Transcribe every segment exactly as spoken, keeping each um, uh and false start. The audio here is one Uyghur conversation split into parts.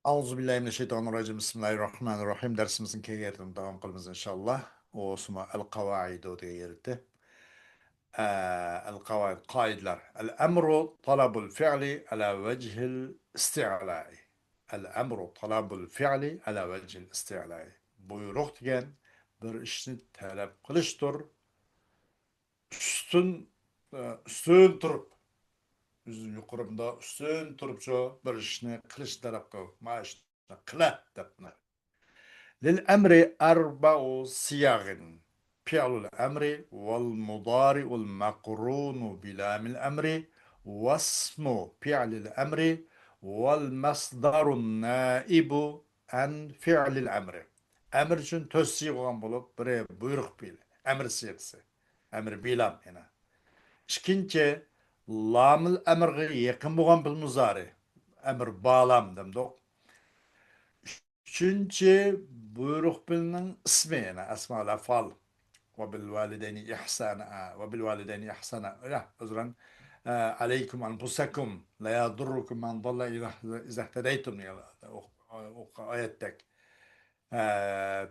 أعوذ بالله من الشيطان الرجيم. بسم الله الرحمن الرحيم. دەرسىمىزنى كەلگەن يەردىن داۋام قىلىمىز، ئىنشاللا. ئۇ سۇما ئەل قاۋائىدۇ دېگەن يەردە. ئە، ئەل قاۋائىد، قائىدىلەر. الأمر طلب الفعل على وجه الاستعلاء. الأمر طلب الفعل على وجه الاستعلاء. بۇيرۇق دېگەن بىر ئىشنى تەلەپ قىلىشتۇر. ئۈستۈن، ئە، ئۈستۈن تۇرۇپ، يۇقىرىمدا ئۈستۈن تۇرۇپچۇ بىر ئىشنى قىلىش تەلەپ قىل، ما ئىشنى قىلە دەپنى. للأمر أربع صيغ: فعل الأمر، والمضارع المقرون بلام الأمر، واسم فعل الأمر، والمصدر النائب عن فعل الأمر. ئەمىر ئۈچۈن تۆت سىيغە بولغان بولۇپ، بىرى بۇيرۇق پېئىل، ئەمىر سىيغىسى، ئەمىر بىلام يەنە. ئىككىنچى، لامىل ئەمىرغا يېقىن بولغان پېئىل مۇزارى، ئەمىر بالام دەمدۇق. ئۈچىنچى، بۇيرۇق پېئىلنىڭ ئىسمى، يەنى ئەسمائۇل ئەفئال. وبالوالدين إحسانا، وبالوالدين إحسانا. يا، ئۆزرەن، ئە، عليكم أنفسكم لا يضركم من ضل إذا، إذا اهتديتم دېگەن ئۇ، ئۇ ئايەتتەك. ئە،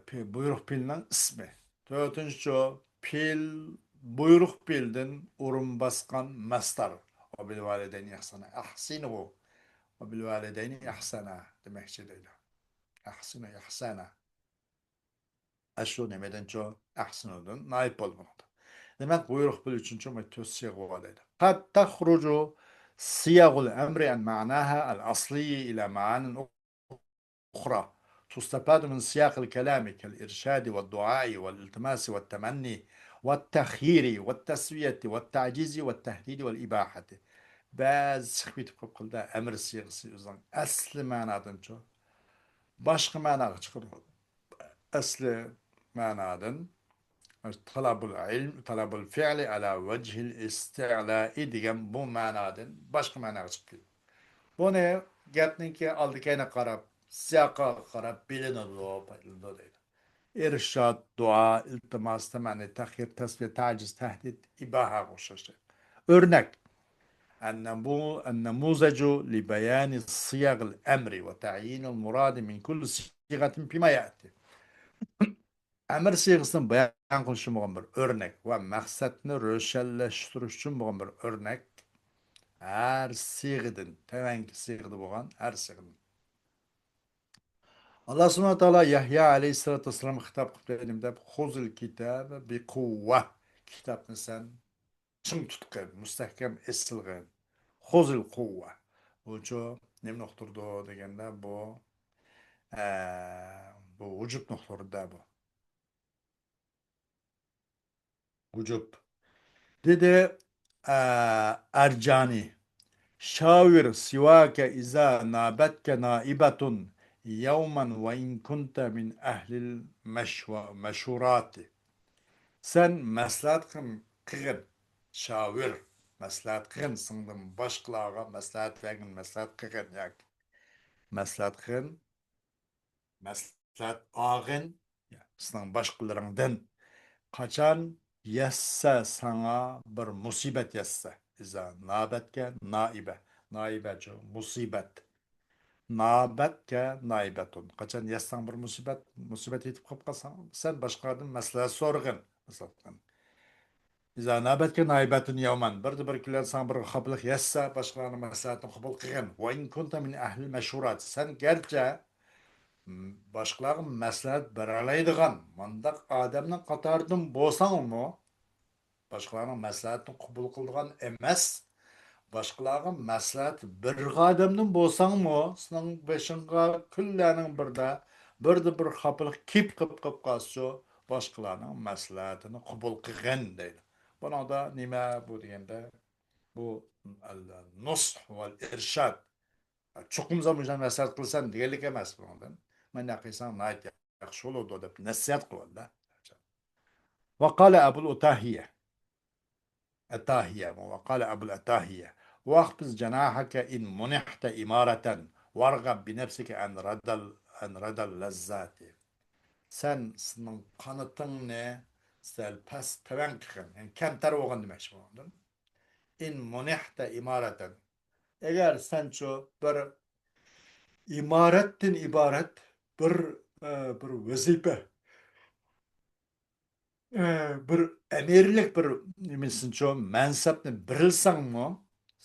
پې-، بۇيرۇق پېئىلنىڭ ئىسمى. تۆتىنچى، پېئىل، بۇيرۇق پېئىلدىن ئورۇن باسقان مەسدەر. وبالوالدين إحسانا. أحسنوا. وبالوالدين إحسانا دېمەكچى دەيدۇ. أحسنوا إحسانا. ئاشۇ نېمىدىنچۇ؟ أحسنودىن نائىب بولماقتا. دېمەك، بۇيرۇق پېئىل ئۈچۈنچۇ تۆت سىيغە بار دەيدۇ. قد تخرج صيغ الأمر عن معناها الأصلي إلى معان أخرى تستفاد من سياق الكلام كالإرشاد والدعاء والالتماس والتمني والتخيير والتسوية والتعجيز والتهديد والإباحة. بەزى چىقىپ كېتىپ قالىدۇ، ئەمىر سىيغىسى ئۆزىنىڭ ئەسلى مەنادىنچۇ باشقا مەناغا چىقىدۇ. ئەسلى مەنادىن تەلەبۇل ئىلم، تەلەبۇل فىئلى ئەلا ۋەجھىل ئىستىئلائى دېگەن بۇ مەنادىن باشقا مەناغا چىقىپ كېتىدۇ. بۇنى گەپنىڭكى ئالدى كەينىگە قاراپ، سىياققا قاراپ بىلىنىدۇ، بايقىلىدۇ دەيدۇ. ئىرشاد، دۇئا، ئىلتىماس، تەمەننى، تەخيىر، تەسۋىيە، تەئجىز، تەھدىد، ئىباھەگە ئوخشاش. ئۆرنەك. النمو-، النموذج لبيان صيغ الأمر وتعيين المراد من كل صيغة فيما يأتي. ئەمىر سىيغىسىنى بايان قىلىش ئۈچۈن بولغان بىر ئۆرنەك ۋە مەقسەتنى روشەنلەشتۈرۈش ئۈچۈن بولغان بىر ئۆرنەك. ھەر سىيغىدىن، تۆۋەنكى سىيغىدا بولغان ھەر سىيغىدىن. ئاللا سۇبھانەھۇ ۋە تائالا يەھيا ئەلەيھىسسالاتۇ ۋەسسالامغا خىتاب قىلىپ نېمە دەپ، خۇزىل كىتابە بىقۇۋۋە. كىتابنى سەن چىڭ تۇتقىن، مۇستەھكەم ئېسىلغىن. خۇزىل قۇۋۋە. بۇچۇ نېمىنى ئۇقتۇرىدۇ دېگەندە، بۇ، ئە، بۇ ۋۇجۇبنى ئۇقتۇرىدۇ بۇ. ۋۇجۇب. دېدى، ئە، ئەرجانى. شاۋىر سىۋاكە ئىزا نابەتكە نائىبەتۇن يەۋمەن ۋە ئىن كۇنتە مىن ئەھلىل مەشۋا-، مەشۇراتى. سەن مەسلىھەت قىل-، قىلغىن، شاۋىر، مەسلىھەت قىلغىن، سېنىڭدىن باشقىلارغا مەسلىھەت بەرگىن، مەسلىھەت قىلغىن ياكى مەسلىھەت قىلغىن، مەسلىھەت ئالغىن، سېنىڭ باشقىلىرىڭدىن. قاچان يەتسە ساڭا بىر مۇسىبەت يەتسە، ئىزا نابەتكە نائىبە، نائىبەچۇ، مۇسىبەت. نابەتكە نائىبەتۇن. قاچان يەتسەڭ بىر مۇسىبەت، مۇسىبەت يېتىپ قاپ قالساڭ، سەن باشقىلاردىن مەسلىھەت سورىغىن. مەسىلەن، ئىزا نابەتكە نائىبەتۇن يەۋمەن. بىردە بىر كۈنلەر ساڭا بىر خاپىلىق يەتسە، باشقىلارنىڭ مەسلىھەتىنى قوبۇل قىلغىن. ۋە ئىن كۇنتە مىن ئەھلىل مەشۇرات. سەن گەرچە، م، باشقىلارغا مەسلىھەت بېرەلەيدىغان مۇنداق ئادەمنىڭ قاتارىدىن بولساڭمۇ، باشقىلارنىڭ مەسلىھەتىنى قوبۇل قىلىدىغان ئەمەس، باشقىلارغا مەسلىھەت بېرىدىغان ئادەمدىن بولساڭمۇ، سېنىڭ بېشىڭغا كۈنلەرنىڭ بىرىدە، بىردە بىر خاپىلىق كېلىپ قېلىپ قالسىچۇ، باشقىلارنىڭ مەسلىھەتىنى قوبۇل قىلغىن دەيدۇ. بۇنىڭدا نېمە بۇ دېگەندە، بۇ نۇسھ ۋەل ئىرشاد. چوقۇم سەن مۇشۇنداق مەسلىھەت قىلىسەن دېگەنلىك ئەمەس بۇنىڭدىن. مانداق قىلساڭ ناھايىتى ياخشى بولىدۇ دەپ نەسىھەت قىلىۋالدى. وقال أبو الأتاهية، ئەتاھىيە، وقال أبو الأتاهية: واخفض جناحك إن منحت إمارة وارغب بنفسك عن رضا ال-، عن رضا اللذات. سەن سېنىڭ قانىتىڭنى سەل پەس، تۆۋەن قىلغىن، يەنى كەمتەر بولغىن دېمەكچى بۇنىڭدىن. إن منحت إمارة. ئەگەر سەنچۇ بىر ئىمارەتتىن ئىبارەت بىر، ئە، بىر ۋەزىپە، ئە، بىر ئەمىرلىك بىر نېمىسىنچۇ، مەنسەپنى بېرىلسەڭمۇ،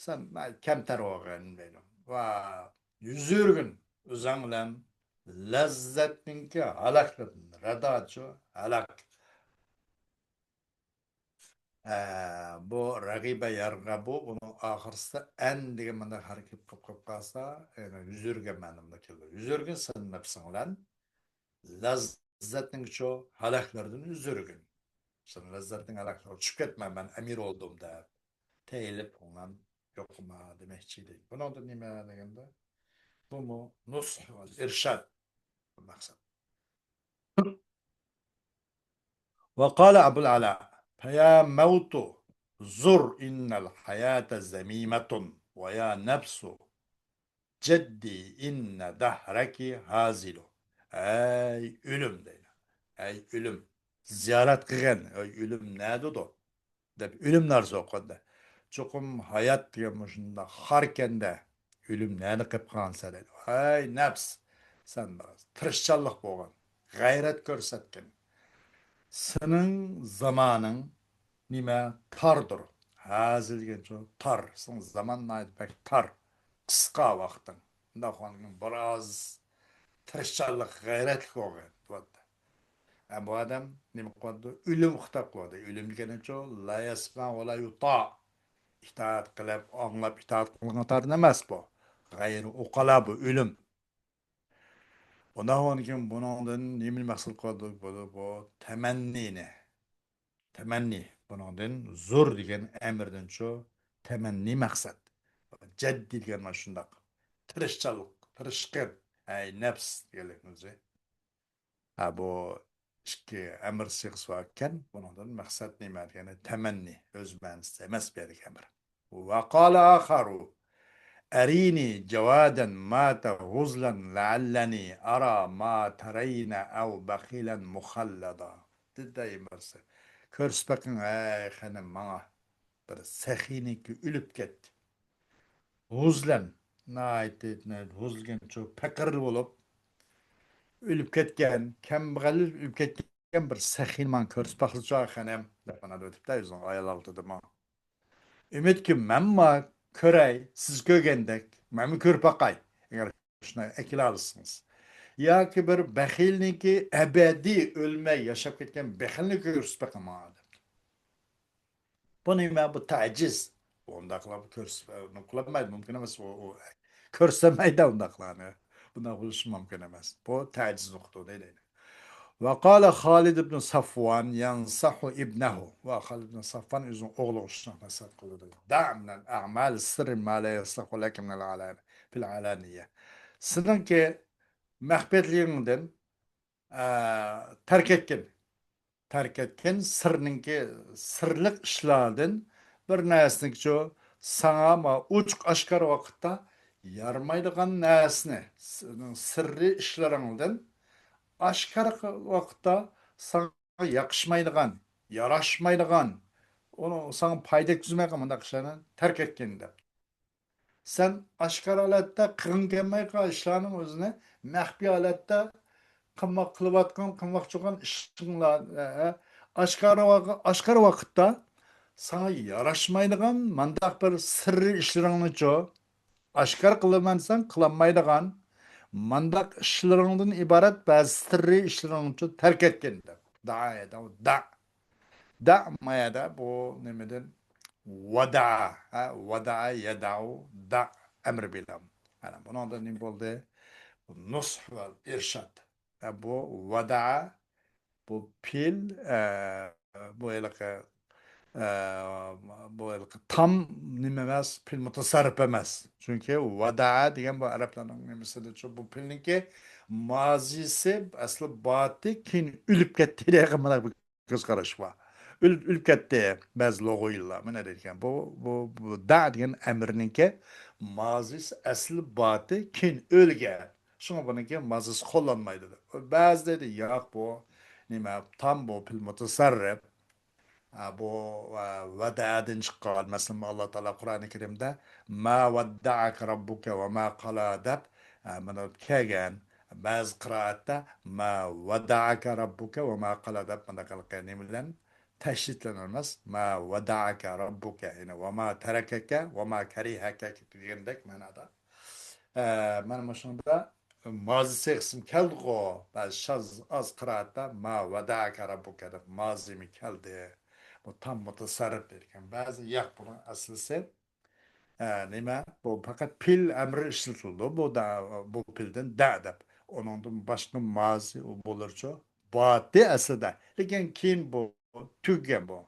سەن كەمتەر بولغىن دەيدۇ. ۋە يۈزۈرگىن ئۆزۈڭ بىلەن لەززەتنىڭكى ھالاكلىرىدىن، رەداچۇ، ھالاك. ئە، بۇ رەغىبە يەرغەبۇ، بۇنىڭ ئاخىرسىدا ئەن دېگەن مۇنداق ھەرىكەت قىلىپ، قىلىپ قالسا، يەنى يۈزۈرگەن مەنىمدە كېلىدۇ. يۈزۈرگىن سەن نەپسىڭ بىلەن لەززەتنىڭچۇ ھالاكلىرىدىن يۈزۈرگىن. سەن لەززەتنىڭ ھالاكلىرىغا چۈشۈپ كەتمە، مەن ئەمىر بولدۇم دەپ. تېيىلىپ، ئوڭلان يوقىما دېمەكچى ئىدى. بۇنىڭدا نېمە دېگەندە، بۇمۇ نۇسھ ۋە ئىرشاد مەقسەت. وقال أبو العلاء: فيا موت زر إن الحياة ذميمة، ويا نفس جدي إن دهرك هازل. ئەي ئۆلۈم دەيدۇ. ئەي ئۆلۈم، زىيارەت قىلغىن. ئەي ئۆلۈم نەدىدۇ؟ دەپ ئۆلۈمنى ئارزۇ قىلدى. چوقۇم ھايات دېگەن مۇشۇنداق خاركەندە، ئۆلۈم نەدە قېلىپ قالغانسەن دەيدۇ. ھەي نەپس، سەن بىر تىرىشچانلىق بولغىن، غەيرەت كۆرسەتكىن. سېنىڭ زامانىڭ نېمە؟ تاردۇر. ھازىر دېگەنچۇ تار. سېنىڭ زامان ناھايىتى بەك تار. قىسقا ۋاقتىڭ. شۇنداق بولغاندىكىن بىراز تىرىشچانلىق، غەيرەتلىك بولغىن دەۋاتتى. ئە، بۇ ئادەم نېمە قىلىۋاتىدۇ؟ ئۆلۈم خىتاب قىلىۋاتىدۇ. ئۆلۈم دېگىنىچۇ، لا يسمع ولا يطاع. ئىتائەت قىلىپ، ئاڭلاپ ئىتائەت قىلىنغان تارىن ئەمەس بۇ. غەيرىي ئۇقالا بۇ ئۆلۈم. ئۇنداق بولغاندىكىن بۇنىڭدىن نېمىنى مەقسەت قىلىۋاتىدۇ؟ بۇ، بۇ تەمەننىنى. تەمەننى. بۇنىڭدىن زۇر دېگەن ئەمىردىنچۇ تەمەننى مەقسەت. جەددىي دېگەن مانا شۇنداق. تىرىشچانلىق، تىرىشقىن. ئەي نەپس دېگەنلىكنىڭ ئۆزى. ھە، بۇ ئىككى ئەمىر سىيغىسى بار ئىكەن، بۇنىڭدىن مەقسەت نېمە دېگەندە، تەمەننى، ئۆز مەنىسىدە ئەمەس بۇ يەردىكى ئەمىر. وقال آخر: أريني جوادا مات هزلا لعلني أرى ما ترين أو بخيلا مخلدا. دېدى بىرسى. كۆرسىتىپ بېقىڭ، ھەي خېنىم، ماڭا بىر سېخىينىڭكى ئۆلۈپ كەتتى. ھۇزلەن، ناھايىتى، ناھايىتى ھۇزلىگەن، چوڭ پېقىر بولۇپ، ئۆلۈپ كەتكەن، كەمبەغەل ئۆلۈپ كەتكەن بىر سېخىينى ماڭا كۆرسىتىپ باقسىچۇ خېنىم، دەپ مانا دەۋېتىپتۇ ئۆزىنىڭ ئايال ئالدىدا ماڭا. ئۈمىدكى مەنمۇ كۆرەي، سىز كۆرگەندەك، مەنمۇ كۆرۈپ باقاي، ئەگەر شۇنداق ئەكېلەلىسىڭىز. ياكى بىر بەخىلنىڭكى ئەبەدىي ئۆلمەي ياشاپ كەتكەن بەخىلنى كۆرسىتىپ بېقىڭ ماڭا، دەپتۇ. بۇ نېمە؟ بۇ تەجىز. ئۇنداقلار كۆرس-، قىلالمايدۇ، مۇمكىن ئەمەس. ئۇ، ئۇ كۆرسەتمەيدۇ ئۇنداقلارنى. بۇنداق بولۇشى مۇمكىن ئەمەس. بۇ تەجىز نۇقتا دەيدۇ. وقال خالد بن صفوان ينصح ابنه. ۋە خالىد ئىبن سافۋان ئۆزىنىڭ ئوغلىغا شۇنداق نەسىھەت قىلىدۇ. دع من الأعمال السر ما لا يصلح لك من العلان-، في العلانية. سېنىڭكى مەخپىيەتلىكىڭدىن، ئە، تەرك ئەتكىن. تەرك ئەتكىن سىرنىڭكى، سىرلىق ئىشلاردىن بىر نەرسىنىڭكىچۇ ساڭا ما ئوچۇق ئاشكارا ۋاقىتتا يارىمايدىغان نەرسىنى، سىرنىڭ سىرلىق ئىشلىرىڭدىن ئاشكارا ۋاقىتتا ساڭا ياقىشمايدىغان، ياراشمايدىغان، ئۇنى ساڭا پايدا يەتكۈزمەيدىغان مۇنداق ئىشلارنى تەرك ئەتكىن دەپ. سەن ئاشكارا ھالەتتە قىلغۇڭ كەلمەي قالغان ئىشلارنىڭ ئۆزىنى مەخپىي ھالەتتە قىلماق، قىلىۋاتقان، قىلماقچى بولغان ئىشىڭلار، ئە، ئاشكارا ۋاق-، ئاشكارا ۋاقىتتا ساڭا ياراشمايدىغان مانداق بىر سىرلىق ئىشلىرىڭنىچۇ، ئاشكارا قىلىمەن دېسەڭ قىلالمايدىغان مانداق ئىشلىرىڭدىن ئىبارەت بەزى سىرلىق ئىشلىرىڭنىچۇ تەرك ئەتكىن دەپ. دائە، دائە. دە ما يەردە بۇ نېمىدىن؟ ۋەدەئە، ھە، ۋەدەئە يەدەئۇ، دە ئەمر بىلەن. ئەنە بۇنىڭدا نېمە بولدى؟ نۇسھ ۋە ئىرشاد. ھە، بۇ ۋەدەئە، بۇ پېئىل، ئە، بۇ ھېلىقى، ئە، بۇ ھېلىقى تام نېمە ئەمەس، پېئىل مۇتەسەررىپ ئەمەس. چۈنكى ۋەدەئە دېگەن بۇ ئەرەبلەرنىڭ نېمىسىدىچۇ، بۇ پېئىلنىڭكى مازىسى ئەسلى باتى، كېيىن ئۆلۈپ كەتتى دېگەن مانا بۇ كۆز قاراش بار. ئۆل-، ئۆلۈپ كەتتى. بەزى لۇغىۋىلار مانا دەيدىكەن. بۇ، بۇ، بۇ دە دېگەن ئەمىرنىڭكى مازىسى ئەسلى باتى، كېيىن ئۆلگەن. شۇڭا بۇنىڭكى مازىسى قوللانمايدۇ دەپ. بەزى دەيدۇ، ياق، بۇ نېمە، تام بۇ پېئىل مۇتەسەررىپ. ھە، بۇ، ۋە-، ۋەدەئەدىن چىققان. مەسىلەن، ئاللا تائالا قۇرئانى كەرىمدە ما ودعك ربك وما قلى دەپ، ئە، مانا كەلگەن. بەزى قىرائەتتە «ما ۋەدەئەكە رەببۇكە ۋە ما قەلە» دەپ مۇنداق قىلىپ نېمە بىلەن تەشدىدلەنمەس. «ما ۋەدەئەكە رەببۇكە»، يەنى «ۋە ما تەرەكەكە ۋە ما كەرىھەكە» دېگەندەك مەنادا. ئە، مانا مۇشۇنىڭدا مازى سىغىسىمۇ كەلدىغۇ. بەزى شاز، ئاز قىرائەتتە «ما ۋەدەئەكە رەببۇكە» دەپ مازىمۇ كەلدى. بۇ تام مۇتەسەررىپ دەيدىكەن. بەزى ياق، بۇنىڭ ئەسلىسى، ئە، نېمە؟ بۇ پەقەت پېئىل ئەمرى ئىشلىتىلىدۇ. بۇ دە، بۇ پېئىلدىن دە دەپ. ئۇنىڭدىن باشقا مازى ئۇ بولۇرچۇ؟ باتى ئەسلىدە. لېكىن كېيىن بۇ تۈگىگەن بۇ.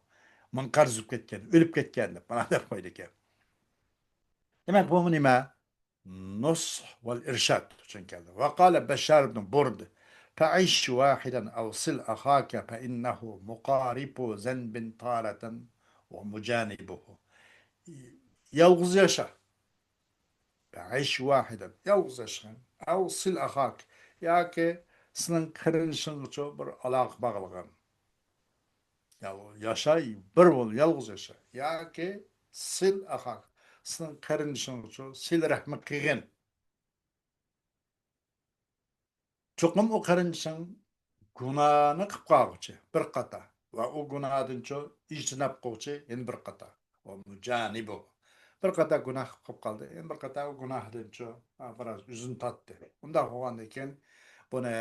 مىنقەرز بولۇپ كەتكەن، ئۆلۈپ كەتكەن دەپ مانا دەپ قويىدىكەن. دېمەك، بۇمۇ نېمە؟ نۇسھ ۋەل ئىرشاد ئۈچۈن كەلدى. ۋە قالە بەششار ئىبنى بۇرد، «فەئىش ۋاھىدەن ئەۋ سىل ئەخاكە فەئىننەھۇ مۇقارىبۇ زەنبىن تارەتەن ۋە مۇجانىبۇھۇ.» يالغۇز ياشا. «فەئىش ۋاھىدەن»، يالغۇز ياشىغىن. «ئەۋ سىل ئەخاك»، ياكى سېنىڭ قېرىندىشىڭغىچۇ بىر ئالاقە باغلىغىن. يال-، ياشاي، بىر بول، يالغۇز ياشا. ياكى سىل ئەخاك، سېنىڭ قېرىندىشىڭغىچۇ سىلە رەھمى قىلغىن. چوقۇم ئۇ قېرىندىشىڭ گۇناھنى قىلىپ قالغۇچى بىر قاتا ۋە ئۇ گۇناھدىنچۇ ئىجتىناب قىلغۇچى يەنە بىر قاتا. ۋە مۇجانىبۇ. بىر قاتا گۇناھ قىلىپ قالدى، يەنە بىر قاتا ئۇ گۇناھدىنچۇ، ئا، بىراز ئۆزىنى تارتتى. ئۇنداق بولغاندىن كېيىن بۇنى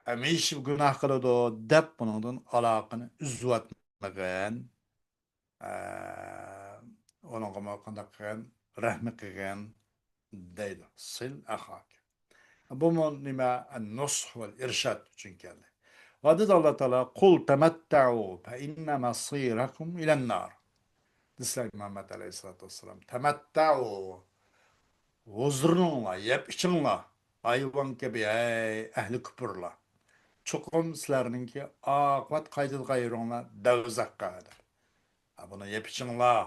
ھەمىشە گۇناھ قىلىدۇ دەپ بۇنىڭدىن ئالاقىنى ئۈزۈۋەتمىگىن. ئە، ئۇنىڭغىمۇ قانداق قىلغىن؟ رەھمى قىلغىن دەيدۇ. سىل ئەخاك. بۇمۇ نېمە؟ نۇسھ ۋەل ئىرشاد ئۈچۈن كەلدى. ۋە دېدى ئاللا تائالا، «قۇل تەمەتتەئۇ فەئىننە مەسىرەكۇم ئىلەن نار.» دېسە مۇھەممەد ئەلەيھىسسالاتۇ ۋەسسالام، «تەمەتتەئۇ»، ھۇزۇرلىنىڭلار، يەپ ئىچىڭلار، ھايۋان كەبى، ھەي ئەھلى كۇپۇرلار. چوقۇم سىلەرنىڭكى ئاقىۋەت قايتىدىغان يېرىڭلار دەۋزەخكە دەپ. ھە، بۇنى يەپ ئىچىڭلار،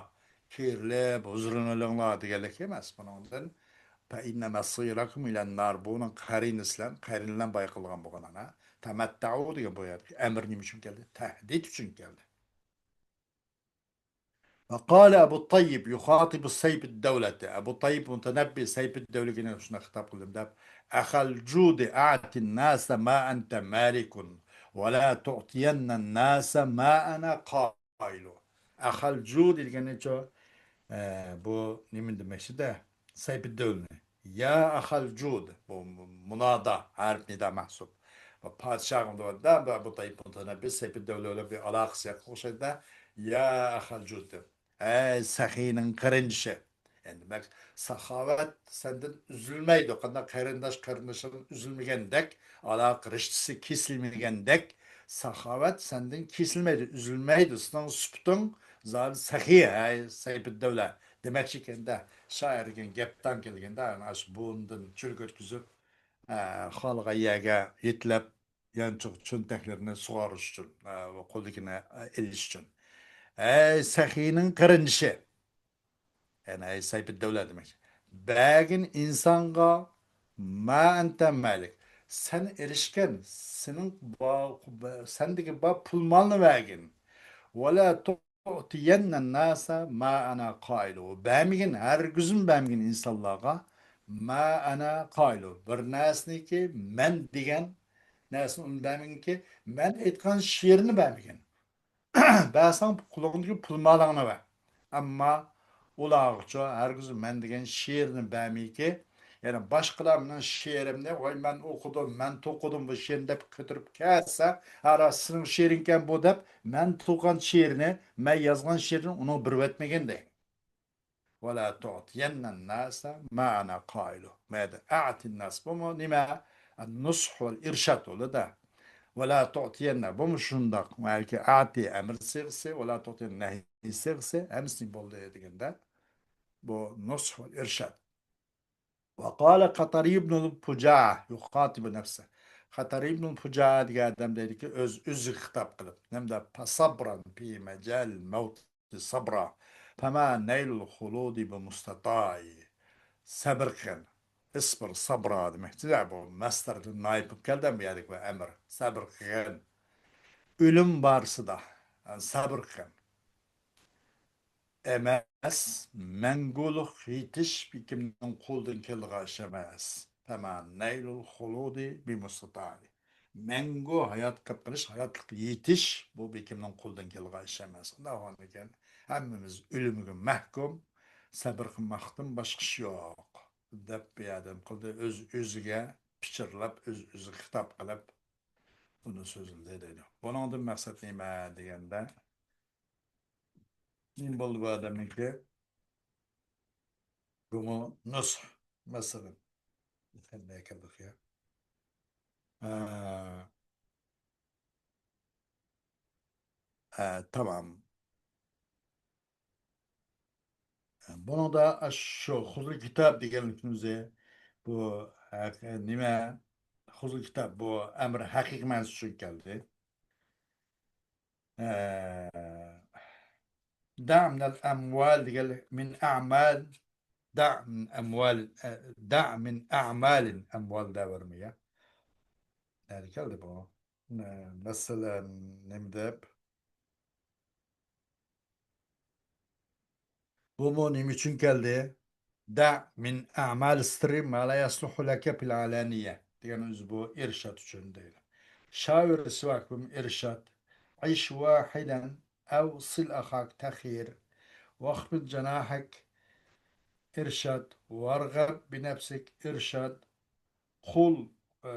كىرىلىپ، ھۇزۇرلىنىۋېلىڭلار دېگەنلىك ئەمەس. بۇنىڭدىن «فەئىننە مەسىرەكۇم ئىلەن نار»، بۇنىڭ قەرىنىسى بىلەن، قەرىنى بىلەن بايان قىلغان بولغان ئانا. «تەمەتتەئۇ» دېگەن بۇ يەردىكى ئەمىر نېمە ئۈچۈن كەلدى؟ تەھدىت ئۈچۈن كەلدى. ۋە قالە ئەبۇ تەييىب يۇخاتىبۇ سەيپىددەۋلەتە. ئەبۇ تەييىب مۇتەنەببى سەيپىددەۋلىگە شۇنداق خىتاب قىلدىم دەپ، «ئەخەل جۇدى ئەتىن ناسە ما ئەنتە مالىكۇن، ۋە لا تۇئتىيەننەن ناسە ما ئەنە قا» قايلۇ. ئەخەل جۇد دېگىنىچۇ، ئە، بۇ نېمە دېمەكچىدە؟ سەيپىددەۋلنى. يا ئەخەل جۇد. بۇ مۇنادا، ھەرپ نىدا مەھسۇب. بۇ پادىشاھقا دەۋاتىدۇ، بۇ، بۇ تەييىپ مۇتەنەببى سەيپىددەۋلە بىلەن بىر ئالاقىسى يوق ئوخشايدۇ. يا ئەخەل جۇد دەپ. ئەي سەخىينىڭ قېرىندىشى. يەنى دېمەك، ساخاۋەت سەندىن ئۈزۈلمەيدۇ. قانداق قېرىنداش قېرىندىشىدىن ئۈزۈلمىگەندەك، ئالاقە رىشتىسى كېسىلمىگەندەك، ساخاۋەت سەندىن كېسىلمەيدۇ، ئۈزۈلمەيدۇ. سېنىڭ سۈپىتىڭ زادى سەخىي، ھەي، سەيپىددەۋلە دېمەكچى ئىكەندە، شائىر دېگەن گەپتان كەلگەندە، ئاشۇ بوينىدىن چۆلگە ئۆتكۈزۈپ، ئە، خالىغان يەرگە يېتىلەپ، يانچۇق چۆنتەكلىرىنى سۇغارىش ئۈچۈن، ئە، قولىدىكىنى، ئە، ئېلىش ئۈچۈن. ھەي، سەخىينىڭ قېرىندىشى. يەنى، ھەي، سەيپىددەۋلە دېمەكچى. بەرگىن ئىنسانغا ما ئەنتە مالىك. سەن ئېرىشكەن، سېنىڭ با-، سەندىكى بار پۇل مالنى بەرگىن. ۋە لا تۇئتىيەننە ناسە ما ئەنە قائىلۇ. بەرمىگىن، ھەرگىزمۇ بەرمىگىن ئىنسانلارغا ما ئەنە قائىلۇ. بىر نەرسىنىكى مەن دېگەن نەرسىنى ئۇنى بەرمىگىنكى، مەن ئېيتقان شېئىرنى بەرمىگىن. بەرسەڭ، قولۇڭدىكى پۇل مالىڭنى بەر. ئەمما ئۇلارغىچۇ ھەرگىز مەن دېگەن شېئىرنى بەرمەيكى، يەنى باشقىلار مېنىڭ شېئىرىمنى، ۋاي، مەن ئوقۇدۇم، مەن توقۇدۇم بۇ شېئىرنى دەپ كۆتۈرۈپ كەلسە، ھە، راست سېنىڭ شېئىرىڭكەن بۇ دەپ، مەن توقۇغان شېئىرنى، مەن يازغان شېئىرنى ئۇنىڭغا بېرىۋەتمىگىن دەيدۇ. ۋە لا تۇئتىيەننە ناسە ما ئەنە قائىلۇ. مەدە ئەتىن ناس بۇمۇ نېمە؟ نۇسھ ۋەل ئىرشاد بولىدۇ. ۋە لا تۇئتىيەننە بۇمۇ شۇنداق. بەلكى ئەتى ئەمىر سىغىسى، ۋە لا تۇئتىيەننە نەھي سىغىسى، ھەممىسى بولدى دېگەندە، بۇ نۇسھ ۋەل ئىرشاد. ۋە قالە قەتەرى ئىبنۇل پۇجا يۇخاتىبۇ نەفسە. قەتەرى ئىبنۇل پۇجا دېگەن ئادەم دەيدىكى، ئۆز، ئۆزىگە خىتاب قىلىپ، نېمىدە، فەسەبرەن فى مەجەل مەۋت سەبرا. فەما نەيلۇل خۇلۇدى بىمۇستەتاي. سەبىر قىلغىن. ئىسبىر سەبرا دېمەكچىدە، بۇ مەسدەردىن نائىب بولۇپ كەلدى بۇ يەردىكى بۇ ئەمىر. سەبىر قىلغىن. ئۆلۈم بارسىدا، سەبىر قىلغىن. ئەمەس، مەڭگۈلۈك يېتىش ھېچكىمنىڭ قولىدىن كېلىدىغان ئىش ئەمەس. فما نيل الخلود بمستطاع. مەڭگۈ ھايات قېلىپ قېلىش، ھاياتلىققا يېتىش، بۇ بىر كىمنىڭ قولىدىن كېلىدىغان ئىش ئەمەس. ئۇنداق بولغاندىكىن، ھەممىمىز ئۆلۈمگە مەھكۇم، سەبرى مەختۇم، باشقا ئىش يوق، دەپ بۇ يەردە نېمە قىلدى؟ ئۆز-ئۆزىگە پىچىرلاپ، ئۆز-ئۆزىگە خىتاب قىلىپ، بۇنى سۆزلىدى دەيدۇ. بۇنىڭدىن مەقسەت نېمە دېگەندە، نېمە بولدى بۇ ئادەمنىڭكى؟ بۇمۇ نۇسخ، مەسىلەن. نېمە كەلدۇق يا؟ ھە. ھە، تامام. بۇنىڭدا شۇ خۇزۇل كىتاب دېگەنلىكىمىز بۇ ھەق-، نېمە؟ خۇزۇل كىتاب بۇ ئەمر ھەقىقىي مەنىسى ئۈچۈن كەلدى. ئە، دەمنەل ئەمۋال دېگەنلىك، مىن ئەمال، دەمن ئەمۋال، ئە، دەمن ئەمالىن ئەمۋال دەۋەرمە يا. نەدە كەلدى بۇ؟ مە-، مەسىلەن، نېمە دەپ؟ بۇمۇ نېمە ئۈچۈن كەلدى؟ دەع مىن ئەمال سىررى ما لا يەسلۇھۇ لەكە فىل ئەلانىيە دېگەن ئۆزى بۇ ئىرشاد ئۈچۈن دەيدۇ. شاۋىر سىۋاك بۇمۇ ئىرشاد. عيش واحدا أو صل أخاك تخير. واخفض جناحك ئىرشاد. وارغب بنفسك ئىرشاد. قۇل، ئە،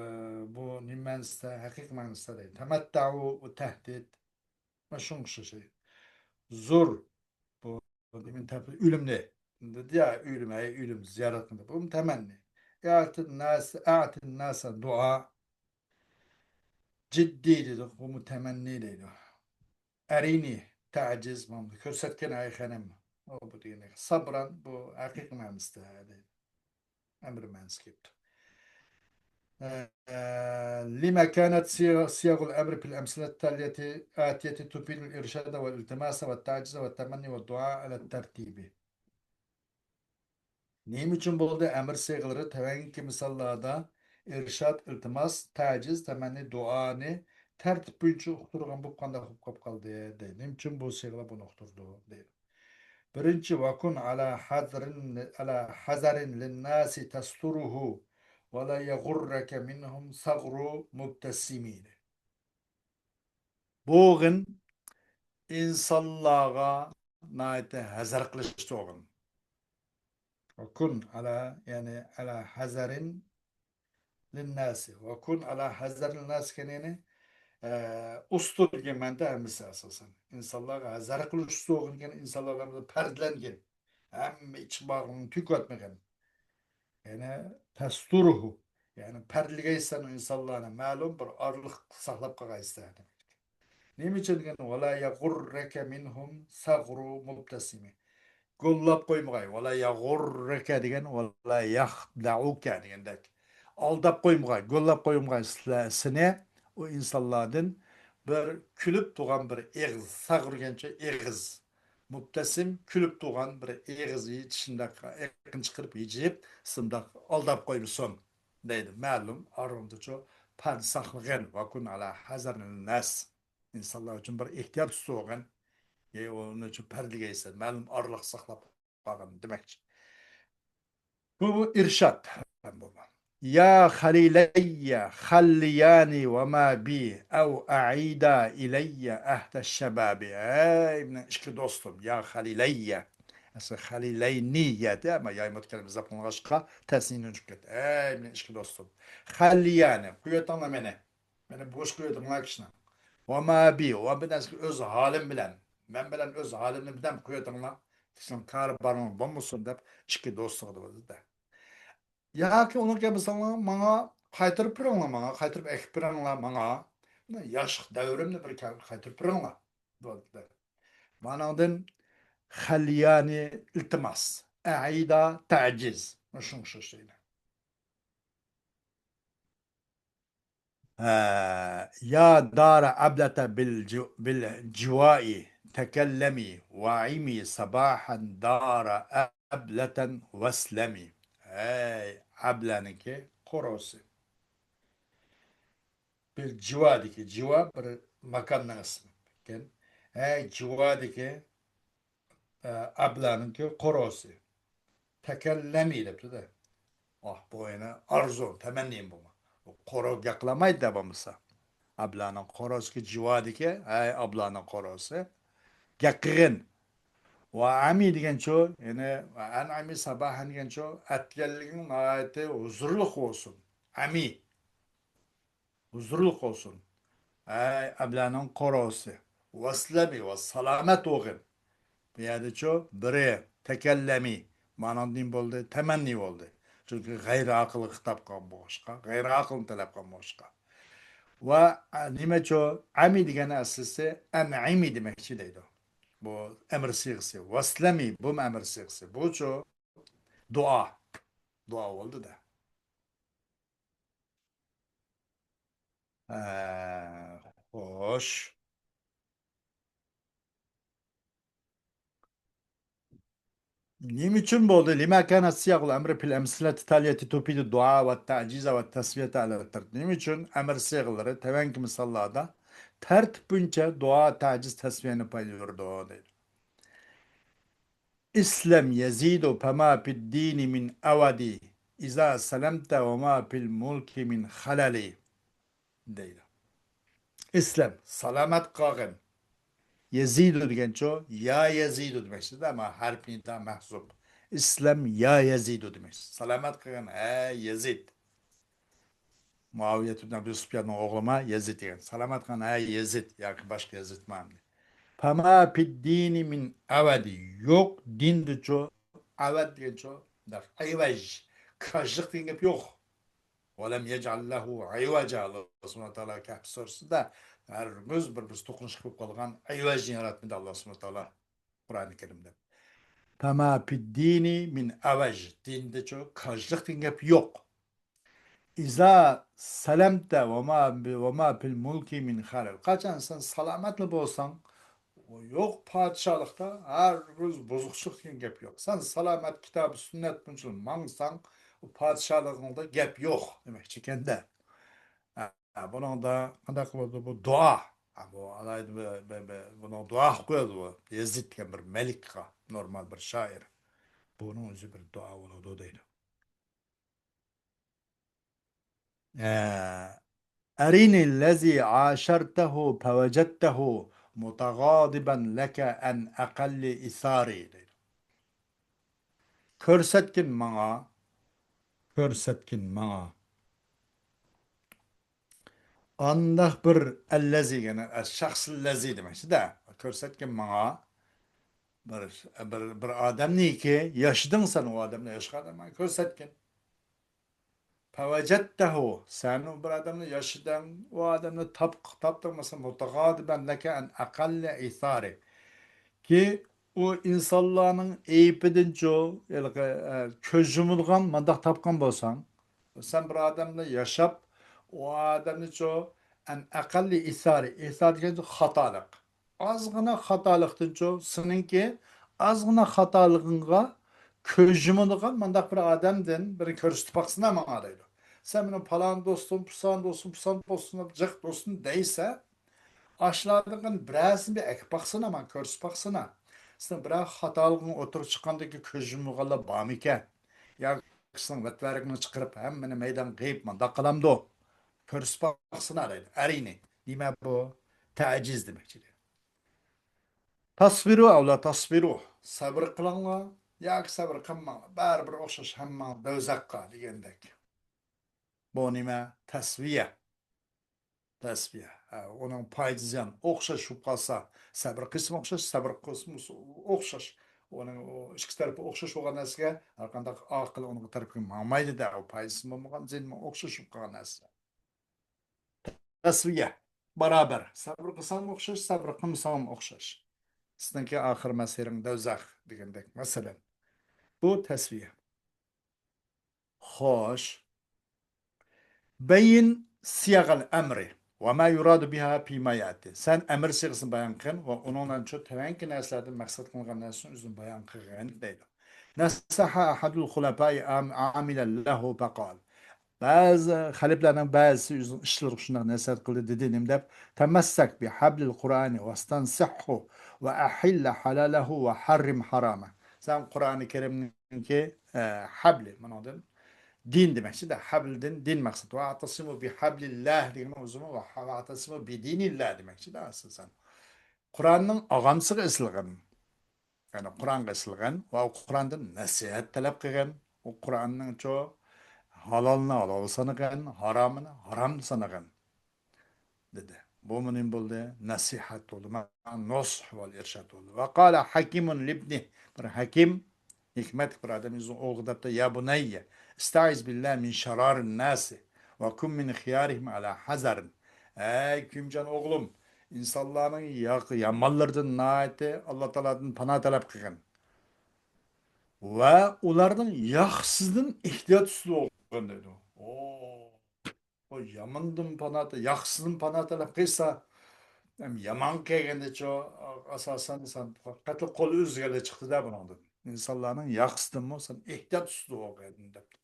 بۇ نېمە مەنىسىدە؟ ھەقىقىي مەنىسىدە دەيدۇ. تەمەتتەئۇ، بۇ تەھدىت. مانا شۇنىڭغا ئوخشاش. زۇر، بۇ دېگەن تەپە-، ئۆلۈمنى. دېدى يا، ئۆلۈم، ھەي، ئۆلۈم، زىيارەت قىلدى. بۇمۇ تەمەننى. ئەتىن ناس، ئەتىن ناسا دۇئا. جىددىي دېدۇق، بۇمۇ تەمەننى دەيدۇ. ئەرىنى، تەجىز، مانا كۆرسەتكىن، ھەي خېنىم. ئۇ بۇ دېگەن سابران، بۇ ھەقىقىي مەنىسىدە دەيدۇ. ئەمر مەنىسى كېلىپتۇ. ئە، لما كانت صيغ، صيغ الأمر في الأمثلة التالية، آتية تفيد الإرشاد والالتماس والتعجيز والتمني والدعاء على الترتيب. نېمە ئۈچۈن بولدى؟ ئەمر سىيغىلىرى تۆۋەنكى مىساللاردا ئىرشاد، ئىلتىماس، تەجىز، تەمەننى، دۇئانى تەرتىپ بويىچە ئۇقتۇرغان بولۇپ قانداق بولۇپ قاپ قالدى؟ دەيدۇ. نېمە ئۈچۈن بۇ سىيغىلار بۇنى ئۇقتۇردى؟ دەيدۇ. بىرىنچى، وكن على حذر، على حذر للناس تستره ولا يغرك منهم ثغر مبتسم. بوغىن ئىنسانلارغا ناھايىتى ھەزەر قىلىش تۇغىن. وكن على، يەنى على حذر للناس. وكن على حذر للناس دېگەن يەنى، ئە، ئۇستۇر دېگەن مەنىدە ھەممىسى ئاساسەن. ئىنسانلارغا ھەزەر قىلىش تۇغىن دېگەن ئىنسانلار بىلەن پەردىلەنگىن. ھەممە ئىچ باغرىنى تۆكۈۋەتمىگىن. يەنى تەستۇرۇھۇ، يەنى پەردىلىگەيسەن ئۇ ئىنسانلارنى، مەلۇم بىر ئارىلىق ساقلاپ قالغايسەن. نېمە ئۈچۈن دېگەن، ۋەلا يەغۇررەكە مىنھۇم سەغرۇ مۇبتەسىمى. گوللاپ قويمىغاي. ۋەلا يەغۇررەكە دېگەن، ۋەلا يەخدەئۇكە دېگەندەك. ئالداپ قويمىغاي، گوللاپ قويمىغاي سىلە-، سېنى ئۇ ئىنسانلاردىن بىر كۈلۈپ تۇرغان بىر ئېغىز، سەغرۇ دېگەنچە ئېغىز. مۇبتەسىم، كۈلۈپ تۇرغان بىر ئېغىز، شۇنداق ئېقىن چىقىرىپ ھىجىيىپ، شۇنداق ئالداپ قويمىسۇن دەيدۇ. مەلۇم ئارىڭدىچۇ پەردە ساقلىغىن، ۋەكۇن ئەلا ھەزەرىن نەس. ئىنسانلار ئۈچۈن بىر ئېھتىيات تۇتۇۋالغىن. ئۇنى ئۈچۈن پەردىلىگەيسەن، مەلۇم ئارىلىق ساقلاپ قالغىن دېمەكچى. بۇ، بۇ ئىرشاد. يا خليلي خلياني وما بي أو أعيدا إلي عهد الشباب. ئەي مېنىڭ ئىككى دوستۇم، يا خليلي. ئەسلى خليلينى يەتە، ئەمما يايمۇت كەلمە زاپلانغاچقا تەسنىينى ئۇنتۇپ كەتتى. ئەي مېنىڭ ئىككى دوستۇم. خلياني، قويۇۋېتىڭلار مېنى. مېنى بوش قويۇۋېتىڭلار كىشىنى. ۋە ما بى، ۋە بىر نەرسە ئۆز ھالىم بىلەن. مەن بىلەن ئۆز ھالىمنى بىلەن قويۇۋېتىڭلار. كىشىنىڭ كارى بارىڭ بولمىسۇن دەپ ئىككى دوستىغا دېدى. ياكى ئۇنىڭ كەلمىسەڭلار ماڭا قايتۇرۇپ بېرىڭلار، ماڭا قايتۇرۇپ ئەكىپ بېرىڭلار ماڭا. ياشلىق دەۋرىمنى بىر كە-، قايتۇرۇپ بېرىڭلار. دېدى. مانىڭدىن خەليانى ئىلتىماس، ئەئىدا تەجىز. شۇنىڭغا ئوخشاش دەيدۇ. ھە، يا دار أبلة بالج-، بالجواء تكلمي وعمي صباحا دار أبلة واسلمي. ھەي، ئەبلەنىڭكى قورۇسى. بىل جىۋادىكى، جىۋا بىر ماكاننىڭ ئىسمى ئىكەن. ھەي، جىۋادىكى، ئە، ئەبلەنىڭكى قورۇسى. تەكەللەمى دەپتۇ-دە. ئاھ، بۇ يەنە ئارزۇ، تەمەننى بۇ. بۇ قورۇ گەپ قىلالمايدۇ-دە بولمىسا. ئابلانىڭ قورۇسىكى جىۋادىكى، ھەي، ئابلانىڭ قورۇسى. گەپ قىلغىن. ۋە ئەمى دېگەنچۇ، يەنى، ۋە ئەنئەمى ساباھەن دېگەنچۇ، ئەتىگەنلىكىڭ ناھايىتى ھۇزۇرلۇق بولسۇن. ئەمى. ھۇزۇرلۇق بولسۇن. ھەي، ئەبلەنىڭ قورۇسى. ۋەسلەمى ۋە سالامەت بولغىن. بۇ يەردىچۇ، بىرى، تەكەللەمى. مانىڭدىن بولدى، تەمەننى بولدى. چۈنكى غەيرىئاقىلغا خىتاب قىلغان بولۇشقا، غەيرىئاقىلنى تەلەپ قىلغان بولۇشقا. ۋە، ئە، نېمەچۇ؟ ئەمى دېگەننى ئەسلىسى ئەنئىمى دېمەكچى دەيدۇ. بۇ ئەمر سىيغىسى. ۋەسلەمى، بۇمۇ ئەمر سىيغىسى. بۇچۇ؟ دۇئا. دۇئا بولدى-دە. ھە، خوش. نېمە ئۈچۈن بولدى؟ لما كانت صيغ الأمر في الأمثلة التالية تفيد الدعاء والتعجيز والتسوية على الترتيب. نېمە ئۈچۈن ئەمر سىيغىلىرى تۆۋەنكى مىساللاردا تەرتىپ بويىچە دۇئا، تەجىز، تەسۋىيەنى پايدىلىنىدۇ دەيدۇ. ئىسلەم يەزىدۇ فەما فىددىنى مىن ئەۋەدى، ئىزا سەلەمتە ۋەما فىل مۇلكى مىن خەلەلى دەيدۇ. ئىسلەم، سالامەت قالغىن. يەزىدۇ دېگەنچۇ، يا يەزىدۇ دېمەكچىدە، ئەمما ھەرپى نىدا مەھزۇپ. ئىسلەم يا يەزىدۇ دېمەكچى. سالامەت قالغىن، ھە يەزىد. مۇئاۋىيەت ئىبن ئەبى سۇپياننىڭ ئوغلىما يەزىد دېگەن. سالامەت قالغىن، ھە يەزىد ياكى باشقا يەزىدمۇ ئەمدى. فەما فىددىنى مىن ئەۋەدى. يوق دىندىچۇ، ئەۋەد دېگەنچۇ، ئەيۋەج، كاجلىق دېگەن گەپ يوق. ۋەلەم يەجئەل لەھۇ ئەيۋەجا. ئاللا سۇبھانەھۇ ۋە تائالا كەھپ سۈرىسىدە ھەرگىز بىر، بىر توقۇنۇش قىلىپ قالغان ئەيۋەجنى ياراتمىدى ئاللا سۇبھانەھۇ ۋە تائالا قۇرئانى كەرىمدە. فەما فىددىنى مىن ئەۋەج. دىندىچۇ كاجلىق دېگەن گەپ يوق. ئىزا سەلەمتە ۋەما، ۋەما فىل مۇلكى مىن خەلەل. قاچان سەن سالامەتلا بولساڭ، يوق پادىشاھلىقتا ھەرگىز بۇزۇقچىلىق دېگەن گەپ يوق. سەن سالامەت كىتاب سۈننەت بويىچە ماڭساڭ، ئۇ پادىشاھلىقىڭدا گەپ يوق دېمەكچى ئىكەندە. ھە، بۇنىڭدا قانداق بولىدۇ بۇ دۇئا؟ ھە، بۇ ئالاھىدە بىر، بىر، بىر، بۇنىڭ دۇئا قىلىپ قويىدۇ بۇ. يېزىد دېگەن بىر مەلىكقا، نورمال بىر شائىر. بۇنىڭ ئۆزى بىر دۇئا بولىدۇ دەيدۇ. ئە، أرني الذي عاشرته فوجدته متغاضبا لك عن أقل إيثاري دەيدۇ. كۆرسەتكىن ماڭا، كۆرسەتكىن ماڭا. ئانداق بىر ئەللەزى، يەنى شەخسىللەزى دېمەكچىدە. كۆرسەتكىن ماڭا بىر، بىر، بىر ئادەمنىكى ياشىدىڭ سەن، ئۇ ئادەمنى ياشىغان ئادەمگە كۆرسەتكىن. فوجدته، سەن ئۇ بىر ئادەمنى ياشىدىڭ، ئۇ ئادەمنى تاپ-، تاپتىڭ، مەسىلەن، مۇتەغادىبەن لەكە ئەن ئەقەللى ئىسارى. كى، ئۇ ئىنسانلارنىڭ ئەيىبىدىنچۇ، ھېلىقى، ئە، كۆز يۇمىدىغان مانداق تاپقان بولساڭ، سەن بىر ئادەمنى ياشاپ، ئۇ ئادەمنىچۇ، ئەن ئەقەللى ئىسارى، ئىسار دېگەن خاتالىق. ئازغىنا خاتالىقتىنچۇ، سېنىڭكى ئازغىنا خاتالىقىڭغا كۆز يۇمىدىغان مانداق بىر ئادەمدىن بىرنى كۆرسىتىپ باقسىنا ماڭا دەيدۇ. سەن مېنىڭ پالان دوستۇم، پۇسان دوستۇم، پۇسان دوستۇم دەپ جىق دوستۇم دەيسە، ئاشۇلاردىن بىرەرسىنى بىر ئەكىپ باقسىنا ماڭا، كۆرسىتىپ باقسىنا. سېنىڭ بىرەر خاتالىقىڭ ئوتتۇرىغا چىققاندىن كېيىن كۆز يۇمىدىغانلار بارمىكەن؟ ياكى سېنىڭ ۋەتۋەرىكىڭنى چىقىرىپ ھەممىنى مەيدانغا قېيىپ مانداق قىلامدۇ؟ كۆرسىتىپ باقسىنا دەيدۇ. ئەرىنى. نېمە بۇ؟ تەجىز دېمەكچى. تەسبىرۇ ئەۋ لا تەسبىرۇ. سەۋر قىلىڭلار ياكى سەۋر قىلماڭلار. بەرىبىر ئوخشاش ھەممىڭ دوزاخقا دېگەندەك. بۇ نېمە؟ تەسۋىيە. تەسۋىيە. ھە، ئۇنىڭ پايدىسى زىيان. ئوخشاش بولۇپ قالسا، سەۋر قىلسىمۇ ئوخشاش، سەۋر قىلسىمۇ ئوخشاش. ئۇنىڭ ئۇ ئىككى تەرىپى ئوخشاش بولغان نەرسىگە ھەرقانداق ئاقىل ئۇنىڭ تەرىپىگە ماڭمايدۇ-دە. ئۇ پايدىسى بولمىغان، زىيىنى ئوخشاش بولۇپ قالغان نەرسە. تەسۋىيە، باراۋەر. سەۋر قىلساڭمۇ ئوخشاش، سەۋر قىلمىساڭمۇ ئوخشاش. سېنىڭكى ئاخىر مەسىرىڭ دوزاخ دېگەندەك، مەسىلەن. بۇ تەسۋىيە. خوش. بەيين سىياغەل ئەمرى ۋە ما يۇرادۇ بىھا فىما يەتى. سەن ئەمىر سىيغىسىنى بايان قىل ۋە ئۇنىڭ بىلەن شۇ تۆۋەنكى نەرسىلەردىن مەقسەت قىلىنغان نەرسىنى ئۆزىنى بايان قىلغىن دەيدۇ. نەسەھە ئەھەدۇل خۇلەپائى ئام-، ئامىلەن لەھۇ فەقال. بەزى خەلىپىلەرنىڭ بەزىسى ئۆزىنىڭ ئىشلىرىغا شۇنداق نەسىھەت قىلدى، دېدى، نېمە دەپ؟ تەمەسسەك بىھەبلىل قۇرئانى ۋەستەنسىھھۇ ۋە ئەھىللە ھالالەھۇ ۋە ھەررىم ھارامە. سەن قۇرئانى كەرىمنىڭكى، ئە، ھەبلى، مۇنىڭدىن دىن دېمەكچىدە، ھەبلدىن دىن مەقسەت. ۋەئتەسىمۇ بىھەبلىللاھ دېگەننىڭ ئۆزىمۇ ۋە-، ۋەئتەسىمۇ بىدىنىللاھ دېمەكچىدە ئاساسەن. قۇرئاننىڭ ئاغامچىسىغا ئېسىلغىن. يەنى قۇرئانغا ئېسىلغىن ۋە قۇرئاندىن نەسىھەت تەلەپ قىلغىن. ئۇ قۇرئاننىڭچۇ ھالالنى ھالال سانىغىن، ھارامنى ھارام سانىغىن. دېدى. بۇمۇ نېمە بولدى؟ نەسىھەت بولدى. مانا نۇسھ ۋەل ئىرشاد بولدى. ۋە قالە ھەكىمۇن لىبنى. بىر ھەكىم، ھېكمەتلىك بىر ئادەم ئۆزىنىڭ ئوغلىغا دەپتۇ، يا بۇنەييە، ئىستەئىز بىللا مىن شارارىن ناسى ۋە كۇن مىن خىيارىھىم ئەلا ھەزەرىن. ئەي كۈيۈمجان ئوغلۇم، ئىنسانلارنىڭ ياق-، يامانلىرىدىن ناھايىتى ئاللا تائالادىن پانا تەلەپ قىلغىن. ۋە ئۇلارنىڭ ياخشىسىدىن ئېھتىيات ئۈستىدە بولغىن دەيدۇ. ئو. ئۇ ياماندىن پانا، ياخشىسىدىن پانا تەلەپ قىلسا، ھەم يامان كەلگەندىچۇ، ئاساسەن سەن قەتئىي قول ئۈزگەنلىك چىقتى-دە بۇنىڭدىن. ئىنسانلارنىڭ ياخشىسىدىنمۇ سەن ئېھتىيات ئۈستىدە بولغىن دەپتۇ.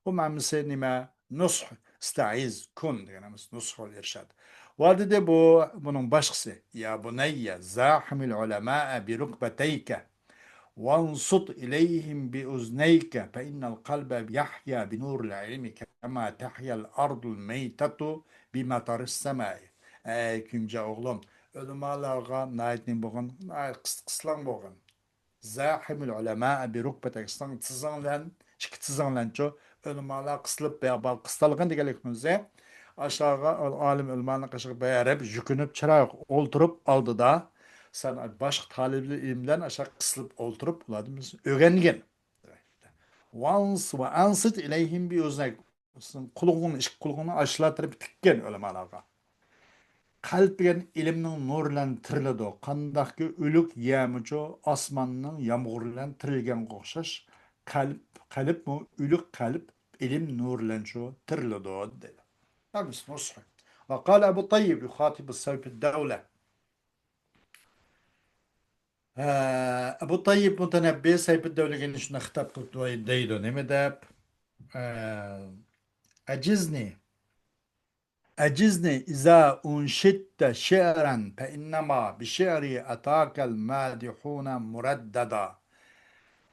بۇ مەنىسى نېمە؟ نۇسھ، ئىستەئىز، كۇن دېگەن ئەمەس، نۇسھ ۋەل ئىرشاد. ۋە دېدى بۇ، بۇنىڭ باشقىسى، يا بۇنەييە، زاھىمىل ئۇلەمائە بى رۇكبەتەيكە. وانصت إليهم بأذنيك فإن القلب يحيا بنور العلم كما تحيا الأرض الميتة بمطر السماء. ئەي كۈيۈمجان ئوغلۇم، ئۆلىمالارغا ناھايىتى نېمە بولغىن، ناھايىتى قىس-، قىسلاڭ بولغىن. زاحمل علماء بركبتيك، ساڭ تىزىڭ بىلەن، ئىككى تىزىڭ بىلەنچۇ، ئۆلىمالار قىسىلىپ، بە-، با-، قىستالغان دېگەنلىكىمىز، ئاشۇلارغا، ئالىم ئۆلىمالارنىڭ قېشىغا بېرىپ، يۈكۈنۈپ، چىرايغا ئولتۇرۇپ ئالدىدا، سەن باشقا تالىبىل ئىلىم بىلەن ئاشۇ قىسىلىپ ئولتۇرۇپ، ئۇلاردىن بىز ئۆگەنگىن. وانس-، وأنصت إليهم بأذنيك. قۇلىقىڭنى، ئىككى قۇلىقىڭنى ئاشۇلار تەرەپكە تىككىن ئۆلىمالارغا. قەلب دېگەن ئىلىمنىڭ نۇرى بىلەن تىرىلىدۇ. قانداقكى ئۆلۈك يەرمۇچۇ ئاسماننىڭ يامغۇرى بىلەن تىرىلگەنگە ئوخشاش، قەلب، قەلبمۇ ئۆلۈك قەلب ئىلىم نۇرى بىلەنچۇ تىرىلىدۇ، دېدى. ھەممىسى نۇسخا. وقال أبو طيب يخاطب سيف الدولة. ھە، ئەبۇ تايىپ مۇتەنەببى سەيپىددەۋلىگە شۇنداق خىتاب قىلىپ دەيدۇ، نېمە دەپ؟ ھە، أجزني، أجزني إذا أنشدت شعرا فإنما بشعري أتاك المادحون مرددا.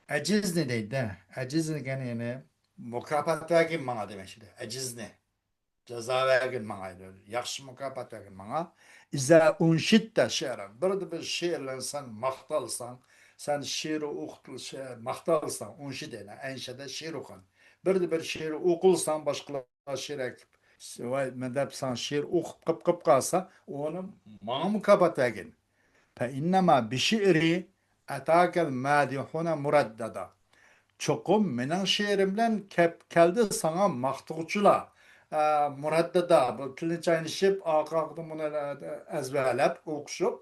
ئەجىزنى دەيدۇ. ئەجىز دېگەن يەنى مۇكاپات بەرگىن ماڭا دېمەكچىدە. ئەجىزنى. جازا بەرگىن ماڭا، ياخشى مۇكاپات بەرگىن ماڭا. إذا أنشدت شعرا، بىردە بىر شېئىرلەرنى سەن ماختالساڭ، سەن شېئىر ئوقۇتۇل-، شېئىر ماختالساڭ، ئۇنشىدە، يەنى ئەنشەدە شېئىر ئوقۇغان. بىردە بىر شېئىر ئوقۇلساڭ، باشقىلار شېئىر ئەكىپ، ۋاي، مەن دەپ ساڭا شېئىر ئوقۇپ قىپ، قىپ قالسا، ئۇنى ماڭا مۇكاپات بەرگىن. فإنما بشعري أتاك المادحون مرددا. چوقۇم مېنىڭ شېئىرىم بىلەن كەپ كەلدى ساڭا ماختىغۇچىلار. ئە، مۇرەددىدا، بۇ تىلنى چاينىشىپ، ئارقا-ئارقىدىن بۇنى، ئە، ئەزبەرلەپ، ئوقۇشۇپ،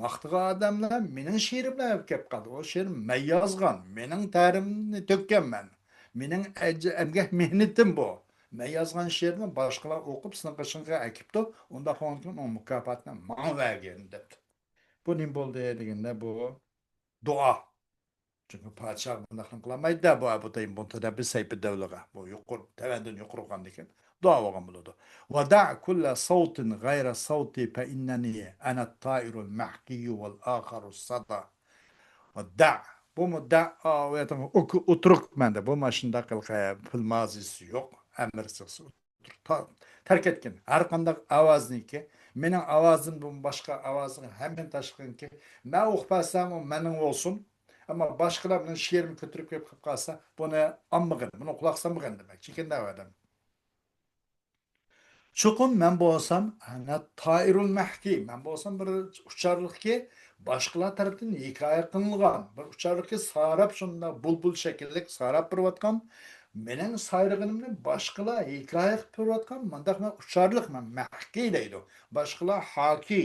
ماختىغان ئادەملەر مېنىڭ شېئىرىم بىلەن كەپ قالدى. ئۇ شېئىر مەن يازغان، مېنىڭ تەرىمنى تۆككەن مەن. مېنىڭ ئەج-، ئەمگەك مېھنىتىم بۇ. مەن يازغان شېئىرنى باشقىلار ئوقۇپ، سېنىڭ قېشىڭغا ئەكىپتۇ. ئۇنداق بولغاندىكىن ئۇ مۇكاپاتنى ماڭا بەرگىن، دەپتۇ. بۇ نېمە بولدى دېگەندە، بۇ دۇئا. چۈنكى پادىشاھ بۇنداقنى قىلالمايدۇ-دە، بۇ ئەبۇ تەييىب مۇتەنەببى سەيپىدەۋلىغا. بۇ يۇقىرى، تەۋەندىن يۇقىرى بولغاندىكىن دۇئا بولغان بولىدۇ. ودع كل صوت غير صوتي فإنني أنا الطائر المحكي والآخر الصدى. ودع. بۇمۇ دە، ئا، ئۇ يەردە ئوك-، ئوتتۇرىغا مەندە. بۇ مانا شۇنداق قىلغان، پېئىل مازىسى يوق، ئەمىر سىغىسى. تا-، تەرك ئەتكىن. ھەر قانداق ئاۋازنىڭكى، مېنىڭ ئاۋازىمدىن باشقا ئاۋازنىڭ ھەممىنى تاشلىغىنكى، مەن ئوقۇپ بەرسەم، ئۇ مېنىڭ بولسۇن. ئەمما باشقىلار مېنىڭ شېئىرىمنى كۆتۈرۈپ كېلىپ قىلىپ قالسا، بۇنى ئالمىغىن، بۇنى قۇلاق سالمىغىن دېمەك. چېكىندى ئادەم. چوقۇم مەن بولسام، ئەنە تائىرۇل مەھكى، مەن بولسام بىر ئۇچارلىقكى، باشقىلار تەرىپىدىن ھېكايە قىلىنغان، بىر ئۇچارلىقكى ساراپ، شۇنداق بۇلبۇل شەكىللىك ساراپ بېرىۋاتقان، مېنىڭ سايرىغىنىمنى باشقىلار ھېكايە قىلىپ بېرىۋاتقان، مۇنداق مەن ئۇچارلىق، مەن مەھكى دەيدۇ. باشقىلار ھاكى.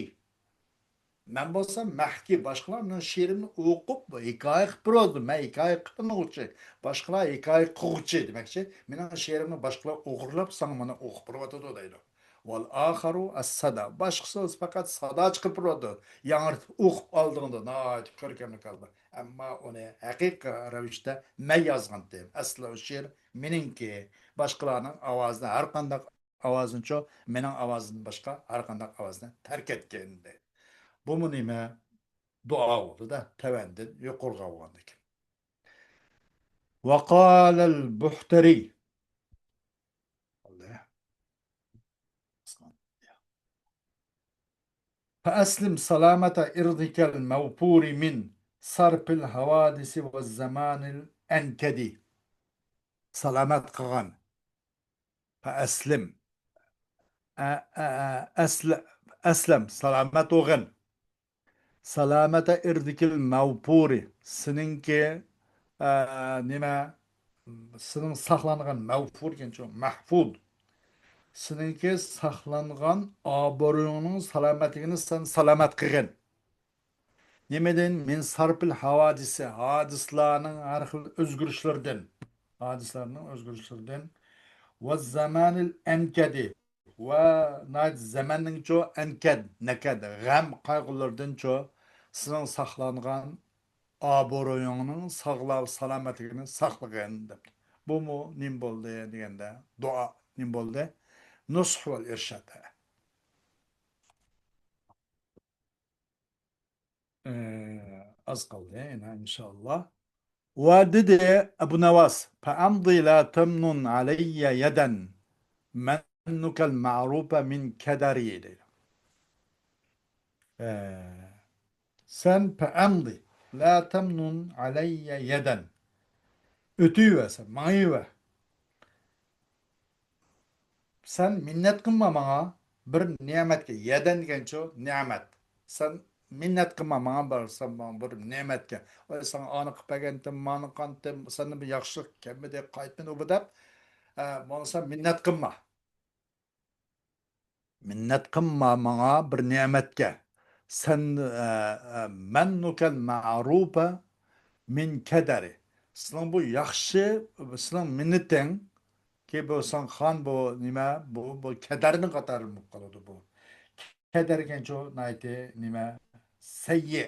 مەن بولسام مەھكى، باشقىلار مېنىڭ شېئىرىمنى ئوقۇپ، ھېكايە قىلىپ بېرىۋاتىدۇ. مەن ھېكايە قىلىنغۇچى، باشقىلار ھېكايە قىلغۇچى دېمەكچى. مېنىڭ شېئىرىمنى باشقىلار ئوغرىلاپ، ساڭا مانا ئوقۇپ بېرىۋاتىدۇ دەيدۇ. ۋەل ئاخەرۇ ئەسسادا. باشقىسى بولسا پەقەت سادا چىقىرىپ بېرىۋاتىدۇ. ياڭرىتىپ ئوقۇپ ئالدىڭدا ناھايىتى كۆركەملىك ھالدا. ئەمما ئۇنى ھەقىقىي رەۋىشتە مەن يازغانتىم. ئەسلى ئۇ شېئىر مېنىڭكى. باشقىلارنىڭ ئاۋازىنى، ھەر قانداق ئاۋازنىچۇ، مېنىڭ ئاۋازىمدىن باشقا ھەر قانداق ئاۋازنى تەرك ئەتكىن دەيدۇ. بۇمۇ نېمە؟ دۇئا بولدى-دە، تەۋەندىن يۇقىرىغا بولغاندىكىن. وقال البحتري. فأسلم سلامة إرضك الموفور من صرف الحوادث والزمان الأنكد. سالامەت قىلغىن. فأسلم. ئە، ئە، ئە، ئەسلە-، ئەسلەم، سالامەت بولغىن. سلامة إرضك الموفور، سېنىڭكى، ئە، نېمە، سېنىڭ ساقلانغان، مەۋفۇر دېگەنچۇ، مەھفۇز. سېنىڭكى ساقلانغان ئابرۇيۇڭنىڭ سالامەتلىكىنى سەن سالامەت قىلغىن. نېمىدىن؟ من صرف الحوادث، ھادىسىلەرنىڭ ھەر خىل ئۆزگىرىشلىرىدىن. ھادىسىلەرنىڭ ئۆزگىرىشلىرىدىن. والزمان الأنكد، ۋە ناھايىتى زەمەننىڭچۇ ئەنكەد، نەكەد، غەم، قايغۇلىرىدىنچۇ سېنىڭ ساقلانغان ئابرۇيۇڭنىڭ ساغلام، سالامەتلىكىنى ساقلىغىن، دەپتۇ. بۇمۇ نېمە بولدى دېگەندە، دۇئا نېمە بولدى؟ نۇسھ ۋەل ئىرشاد. ئە، ئاز قالدى يەنە، ئىنشائاللا. ۋە دېدى ئەبۇ نەۋاس، فەئەمدى لا تەمنۇن ئەلەييە يەدەن مەننۇكەل مەئرۇفە مىن كەدەرى، دەيدۇ. ئە، سەن فەئەمدى لا تەمنۇن ئەلەييە يەدەن. ئۆتۈۋەر سەن، ماڭىۋەر. سەن مىننەت قىلما ماڭا بىر نېمەتكە. يەدەن دېگەنچۇ، نېمەت. سەن مىننەت قىلما ماڭا بىر، سەن ماڭا بىر نېمەتكە. ۋاي، ساڭا ئانى قىلىپ بەرگەنتىم، مانى قىلغانتىم، سەندىن بىر ياخشىلىق كەلمىدى، قايتمىدى بۇ دەپ، ئە، بولمىسا مىننەت قىلما. مىننەت قىلما ماڭا بىر نېمەتكە. سەن، ئە، ئە، مەننۇكەل مەئرۇفە مىن كەدەرى. سېنىڭ بۇ ياخشى، سېنىڭ مىننىتىڭ، كى بۇ ساڭا خان بۇ نېمە، بۇ، بۇ كەدەرنىڭ قاتارىدا بولۇپ قالىدۇ بۇ. كەدەر دېگەنچۇ ناھايىتى نېمە، سەييى.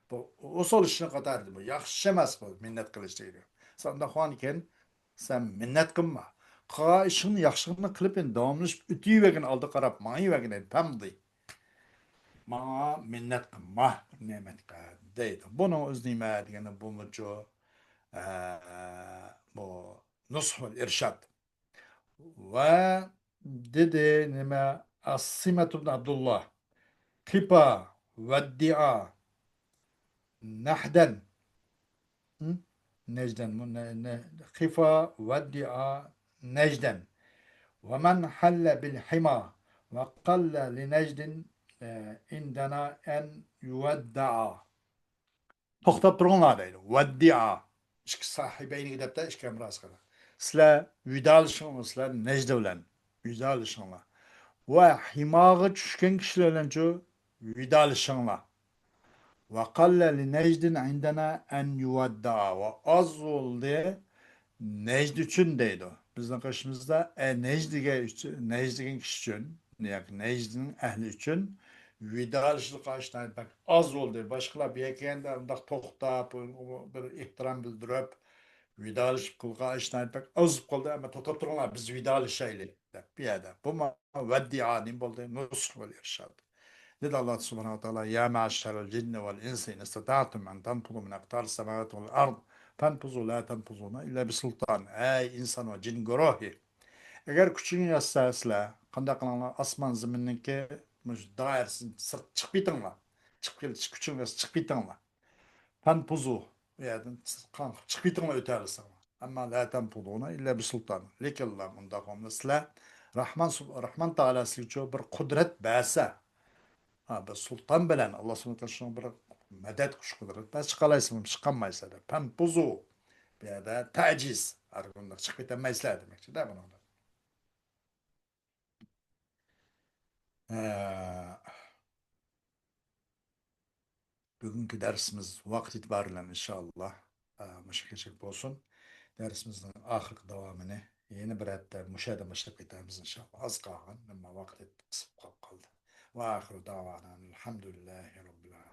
بۇ ئوسال ئىشنىڭ قاتارىدا بۇ. ياخشى ئەمەس بۇ، مىننەت قىلىش دەيدۇ. سەن ئۇنداق خان ئىكەن، سەن مىننەت قىلما. قىلغان ئىشىڭنى، ياخشىلىقنى قىلىپ، ئەمدى داۋاملىشىپ ئۆتۈۋەرگىن، ئالدىغا قاراپ ماڭىۋەرگىن، ئەمدى پەمدى. ماڭا مىننەت قىلما، نېمەتكە دەيدۇ. بۇنىڭ ئۆزى نېمە دېگەندە، بۇمۇچۇ، ئە، بۇ نۇسھ ۋەل ئىرشاد. ۋە دېدى نېمە، ئەسسىمەت ئىبن ئابدۇللا، قىفا ۋەددىئا نەھدەن. ھە؟ نەجدەن، بۇ نە-، نە-، قىفا ۋەددىئا نەجدەن. ۋە مەن ھەللە بىل ھىما ۋە قەللە لى نەجدىن، ئە، ئىندەنا ئەن يۇۋەددەئا. توختاپ تۇرۇڭلار دەيدۇ. ۋەددىئا. ئىككى ساھىبەينىگە دەپتە، ئىككى ھەمراھسىغا. سىلەر ۋىدالىشىڭلار، سىلەر نەجدە بىلەن ۋىدالىشىڭلار. ۋە ھىماغا چۈشكەن كىشىلەر بىلەنچۇ ۋىدالىشىڭلار. ۋە قەللە لى نەجدىن ئىندەنا ئەن يۇۋەددەئا. ۋە ئاز بولدى نەجد ئۈچۈن دەيدۇ. بىزنىڭ قېشىمىزدا، ئە، نەجدىگە ئۈچ-، نەجد دېگەن كىشى ئۈچۈن، ياكى نەجدنىڭ ئەھلى ئۈچۈن ۋىدالىشىدىغان ئىش ناھايىتى بەك ئاز بولدى. باشقىلار بۇ يەرگە كەلگەندە ئۇنداق توختاپ، بىر ئېھتىرام بىلدۈرۈپ، ۋىدالىشىپ قىلغان ئىش ناھايىتى بەك ئاز بولۇپ قالدى. ئەمما توختاپ تۇرۇڭلار، بىز ۋىدالىشايلى دەپ بۇ يەردە. بۇمۇ ۋەددىئا نېمە بولدى؟ نۇسھ ۋەل ئىرشاد. دېدى ئاللا سۇبھانەھۇ ۋە تائالا، يا مەئشەرەل جىننى ۋەل ئىنسى ئىن ئىستەتەئتۇم ئەن تەنفۇزۇ مىن ئەقتارىس سەماۋاتى ۋەل ئەرد فەنفۇزۇ لا تەنفۇزۇنە ئىللا بىسۇلتان. ئەي ئىنسان ۋە جىن گۇرۇھى! ئەگەر كۈچىڭىز يەتسە سىلەر، قانداق قىلىڭلار؟ ئاسمان زېمىننىڭكى مۇشۇ دائىرىسىدىن سىرت چىقىپ كېتىڭلار. چىقىپ كېتىش كۈچىڭىز يەتسە چىقىپ كېتىڭلار. فەنفۇزۇ، بۇ يەردىن قاڭقىپ چىقىپ كېتىڭلار، ئۆتەلىسەڭلار. ئەمما لا تەنفۇزۇنە ئىللا بىسۇلتان. لېكىنلا ئۇنداق بولمىسىلەر، راھمان سۇب-، راھمان تائالا سىلەرگىچۇ بىر قۇدرەت بەرسە، ھا، بىر سۇلتان بىلەن ئاللا سۇبھانەھۇ ۋە تائالا شۇنىڭ بىر مەدەت، كۈچ قۇدرەت بەرسە، چىقالايسىلەر، چىقالمايسىلەر دەپ. فەنفۇزۇ، بۇ يەردە تەجىز، ھەر بۇنداق چىقىپ كېتەلمەيسىلەر دېمەكچىدە بۇنىڭدا. ھە. بۈگۈنكى دەرسىمىز ۋاقىت ئېتىبارى بىلەن ئىنشائاللا، ئە، مۇشۇ كەچلىك بولسۇن. دەرسىمىزنىڭ ئاخىرقى داۋامىنى يەنە بىر ھەپتە مۇشۇ يەردىن باشلاپ كېتەرمىز ئىنشائاللا. ئاز قالغان، ئەمما ۋاقىت قىسىپ قاپقالدى. ۋە ئاخىرۇ دەئۋانا ئەلھەمدۇلىللاھى رەببىل ئالەمىن.